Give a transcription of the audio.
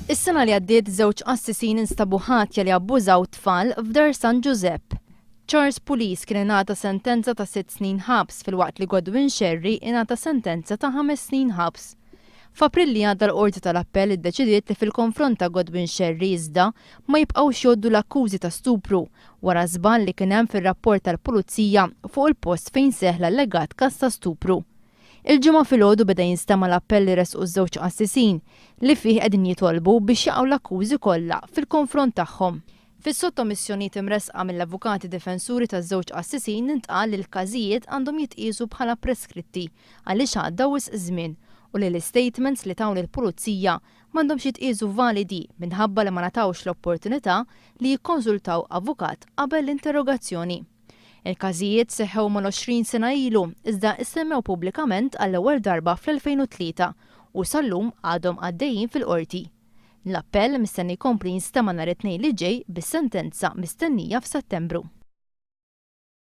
Is-sena li għaddiet żewġ qassisin instabu ħatja li abbużaw tfal f'Dar San Ġużepp. Charles Pulis kien ingħata sentenza ta' sitt snin ħabs filwaqt li Godwin Scerri ingħata sentenza ta' ħames snin ħabs. F'April li għadda l-Qorti tal-Appell iddeċidiet li fil-konfront ta' Godwin Scerri iżda ma jibqgħux jgħoddu l-akkużi ta' stupru wara żball li kien hemm fir-rapport tal-Pulizija fuq il-post fejn seħħ l-allegat każ ta' stupru. Il-Ġimgħa filgħodu beda jinstema' l-appell li ressqu ż-żewġ qassisin, li fih qegħdin jitolbu biex jaqgħu l-akkużi kollha fil-konfront tagħhom. Fis-sottomissjonijiet imressqa mill-avukati difensuri taż-żewġ qassisin intqal li l-każijiet għandhom jitqiesu bħala preskritti għaliex għadda wisq żmien u li l-istatements li taw lill-pulizija m'għandhomx jitqiesu validi minħabba li ma ngħatawx l-opportunità li jikkonsultaw avukat qabel l-interrogazzjoni. Il-każijiet seħħew mal-20 sena ilu, iżda issemmew pubblikament għall-ewwel darba fl-2003 u sal-lum għadhom għaddejjin fil-Qorti. L-appell mistenni jkompli jinstema' nhar it-Tnejn li ġej bis-sentenza mistennija f'Settembru.